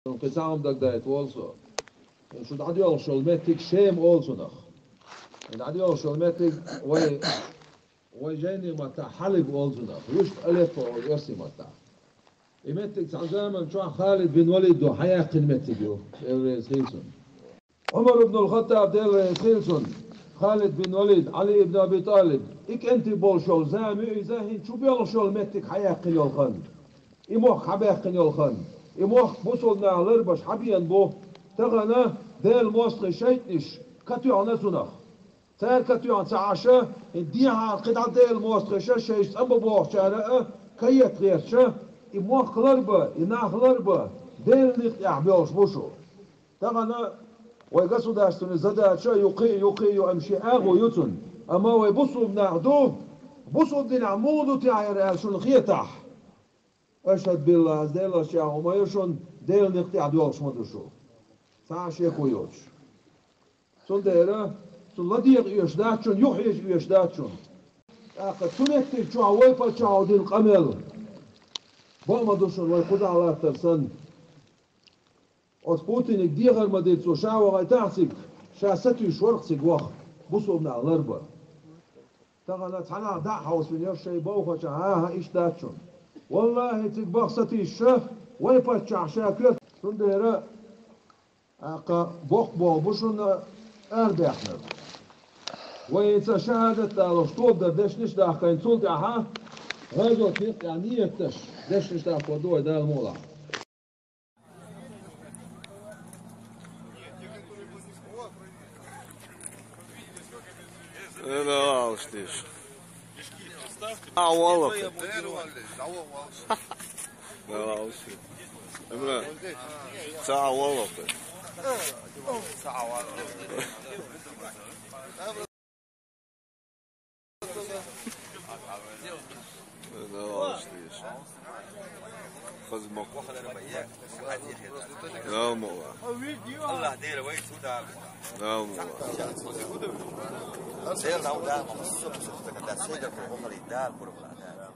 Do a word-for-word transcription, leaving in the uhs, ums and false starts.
Шуна кхин цхьа хӀума дагадайта волу со. Шу дӀадоьлхуш йолу меттиг Шем олу цунах. И дӀадоьлхуш йолу меттиг вай, вай жайни маттахь Хьалиб олу цунах. Вуьшта Алеппо олу оьрсийн маттахь. И меттиг цхьана заманчохь Халид бин Валид ду, хьаяьккхина меттиг ю, Дела реза хила цунна. Ӏумар ибн ал-Хаттаб, Дела реза хила цунна, Халид бин Валид, Ӏали ибн Аби ТӀалиб, и кӀентий болуш йолу зама ю иза, хӀинца шу боьлхуш йолу меттиг хьаяьккхина йолу хан. И мохк хьабаьккхина йолу хан. И мохк бусулба наха ларбеш хьабеана бу. Тахана Делан мостагӀий шайтӀанаш катоьхна цунах. Цара катоьхна ца Ӏаш, и дехьа кхидӀа Делан мостагӀаша шайша цӀа ма бохучара а каетта гӀерташ, и мохк ларбан, и нах ларбан Делан некъа тӀехь боьлхуш бу шу. Тахана вай государственный задача юккъе а, юккъе а ю, амма шен агӀо ю цунна. Амма вай бусулба нах ду, бусулба динехь муха ду техьа яра аьлла шуна хетахь. Ашхьаду биллахӀ, аса Деллачу хӀума ю шуна, Делан некъа тӀехь доьлхуш ма ду шу. Цхьа а шеко йоцуш. Цундела цунна ладегӀа оьшуш дац шуна, юхьъечу оьшуш дац шуна. ТӀаккха цу меттиг чохь вай паччахьо дина къамел бакъ ма ду шуна, вай кхузахь латтар санна. Оцу Путиниг дехар ма дийца цо, ша вахийтахь цига, ша сатуьйсуш вара-кх цига ваха, бусулба нах ларбан. Тахана цхьа нах дӀа а хьовсийна, шайн бовхачохь, хӀан-хӀа, иштта дац шуна. ВаллахӀи, цига баха сатуьйсуш, вай паччахь ша коьрта, цундела, тӀаккха боккха болх бу шуна арабаьхнарг. Вай хӀинца шахӀадат далош тоба дар дешнаш а дахкийна, цул тӀаьхьа гӀазот некъа тӀехь нийят деш дешнаш а дахкор ду вай, Дала мукъ лахь. Э, да, алш тиша. А, валла. Да, алш. Эмра, ца валла. Хазмак. Ялмала. Аллах Дела вай цу дала. Ялмала. Дела дала, Дела, Дела, Дела.